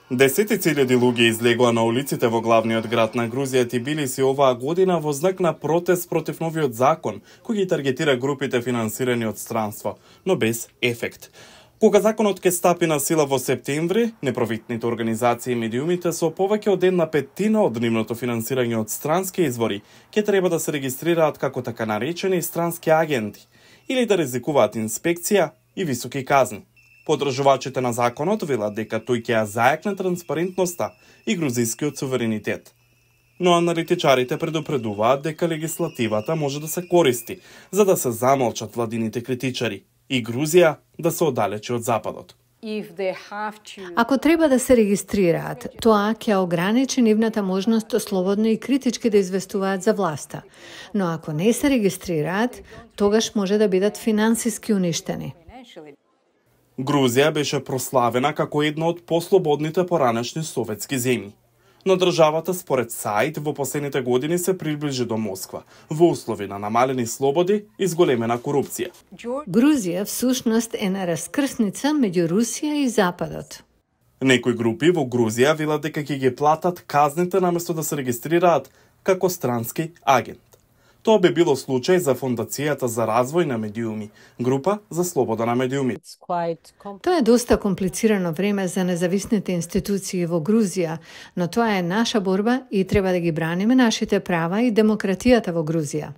Десетици илјади луѓе излегоа на улиците во главниот град на Грузија Тбилиси оваа година во знак на протест против новиот закон, кој ги таргетира групите финансирани од странство, но без ефект. Кога законот ќе стапи на сила во септември, непрофитните организации и медиумите со повеќе од 1/5 од нивното финансирање од странски извори ќе треба да се регистрираат како така наречени странски агенти или да ризикуваат инспекција и високи казни. Подржувачите на законот велат дека тој ќе ја зајакне транспарентноста и грузискиот суверенитет. Но аналитичарите предупредуваат дека легислативата може да се користи за да се замолчат владините критичари и Грузија да се оддалечи од Западот. Ако треба да се регистрираат, тоа ќе ограничи нивната можност слободно и критички да известуваат за власта. Но ако не се регистрираат, тогаш може да бидат финансиски уништени. Грузија беше прославена како една од послободните поранешни советски земји. Но државата според САИД во последните години се приближи до Москва во услови на намалени слободи и зголемена корупција. Грузија всушност е на раскрсница меѓу Русија и Западот. Некои групи во Грузија велат дека ќе ги платат казните наместо да се регистрираат како странски агент. Тоа би било случај за Фондацијата за развој на медиуми, група за слобода на медиумите. Тоа е доста комплицирано време за независните институции во Грузија, но тоа е наша борба и треба да ги браниме нашите права и демократијата во Грузија.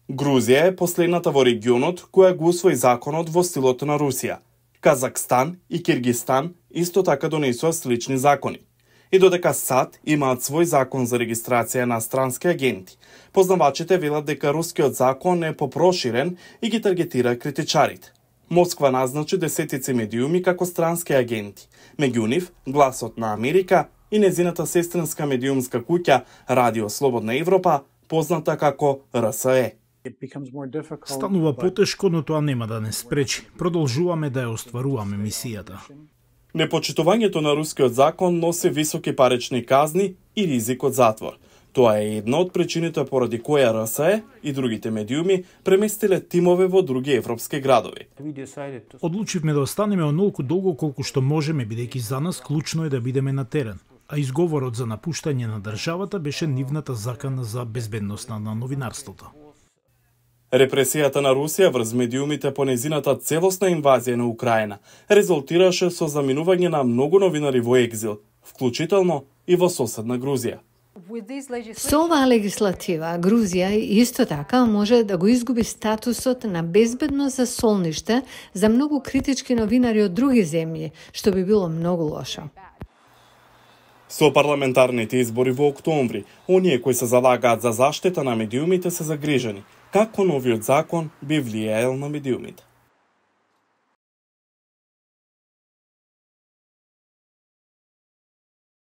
Грузија е последната во регионот која го усвои законот во стилот на Русија. Казакстан и Киргистан исто така донесоа слични закони. И додека САД имаат свој закон за регистрација на странски агенти, познавачите велат дека рускиот закон е попроширен и ги таргетира критичарите. Москва назначи десетици медиуми како странски агенти, меѓу нив Гласот на Америка и незината сестринска медиумска куќа Радио Слободна Европа, позната како РСЕ. Станува потешко, но тоа нема да не спречи. Продолжуваме да ја остваруваме мисијата. Непочитувањето на рускиот закон носи високи парични казни и ризик од затвор. Тоа е една од причините поради која РСЕ и другите медиуми преместиле тимове во други европски градови. Одлучивме да останеме онолку долго колку што можеме, бидејќи за нас клучно е да бидеме на терен. А изговорот за напуштање на државата беше нивната закана за безбедноста на новинарството. Репресијата на Русија врз медиумите по незината целосна инвазија на Украина резултираше со заминување на многу новинари во екзил, вклучително и во соседна Грузија. Со оваа легислатива, Грузија исто така може да го изгуби статусот на безбедно засолниште за многу критички новинари од други земји, што би било многу лошо. Со парламентарните избори во октомври, оние кои се залагаат за заштита на медиумите се загрижени, како новиот закон би влијаел на медиумите.